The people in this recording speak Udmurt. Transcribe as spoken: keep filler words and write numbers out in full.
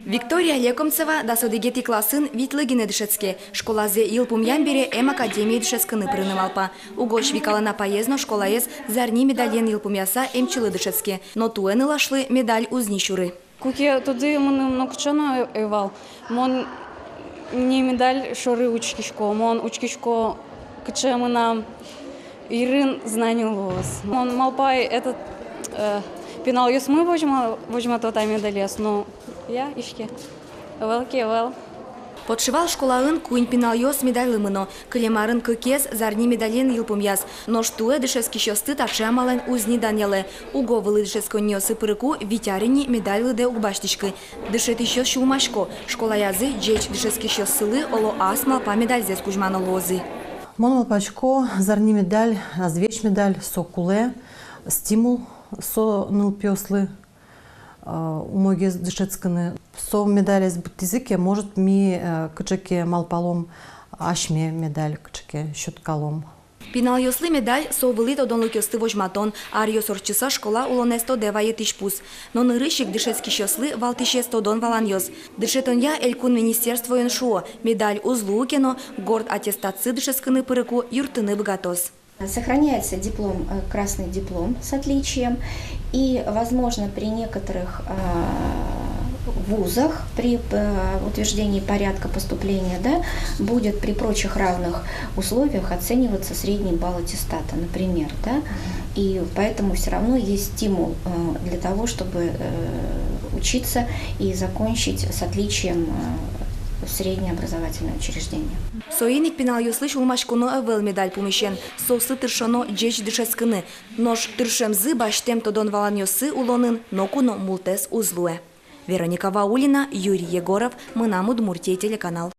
Виктория Лекомцева дас одӥгетӥ классын витьлы гинэ дышетске. Школазэ йылпумъям бере эм академие дышетскыны пырыны малпа. Угось Викалэн апаез но школаез зарни медальен йылпумъяса эмчилы дышетске. Но туэ нылашлы медаль уз ни сюры. Куке туды мыным нокыӵе но ӧй вал. Мон не медаль шоры учкисько, мон учкисько, кыӵе мынам йырын знание луоз. Мон малпай, этот, э, пиналъёсмы возьма-, возьмато та медальёс, но я, иське, ӧвӧл ке, ӧвӧл. Подшивал школаын куинь пиналъёс медальлы мыно. Кылем арын кыкез зарни медальен йылпумъяз. Нош туэ дышетскисьёсты таӵе амалэн уз ни данъялэ. Уго вылӥ дышетсконниосы пырыку вить ар ини медаль лыдэ уг басьтӥськы. Дышетӥсьёс сюлмасько, школаязы ӟеч дышетскисьёссылы, оло, ас малпа медальзэс кузьмано луозы. Мон малпасько, зарни медаль, азвесь медаль, со кулэ, стимул со нылпиослы, э, умойгес дышетскыны. Со медалез быдтӥзы ке, может, ми, э, кыӵе ке малпалом, асьме медаль кыӵе ке сётӥськом. Пиналъёслы медаль — со вылӥ тодонлыкъёсты возьматон, аръёс ортчыса школа улонэз тодэ вайытӥсь пус. Но нырысь ик дышетскисьёслы валтӥсез тодон-валанъёс. Дышетонъя элькун министерствоын шуо, медаль уз луы ке но, горд аттестатсы дышетскыны пырыку юрттыны быгатоз. Сохраняется диплом, э, красный диплом с отличием, и, возможно, при некоторых, а, вузах, при, э, утверждении порядка поступления, да, будет при прочих равных условиях оцениваться средний балл аттестата, например, да, и поэтому всё равно есть стимул, э, для того, чтобы, э, учиться и закончить с отличием, э, среднее образовательное учреждение. Соин ик пиналъёслы сюлмаськоно ӧвӧл медаль пумысен, соослы тыршоно ӟеч дышетскыны. Нош тыршемзы, басьтэм тодон-валанъёссы улонын ноку но мултэс уз луэ. Вероника Ваулина, Юрий Егоров, «Мынам Удмуртие» телеканал.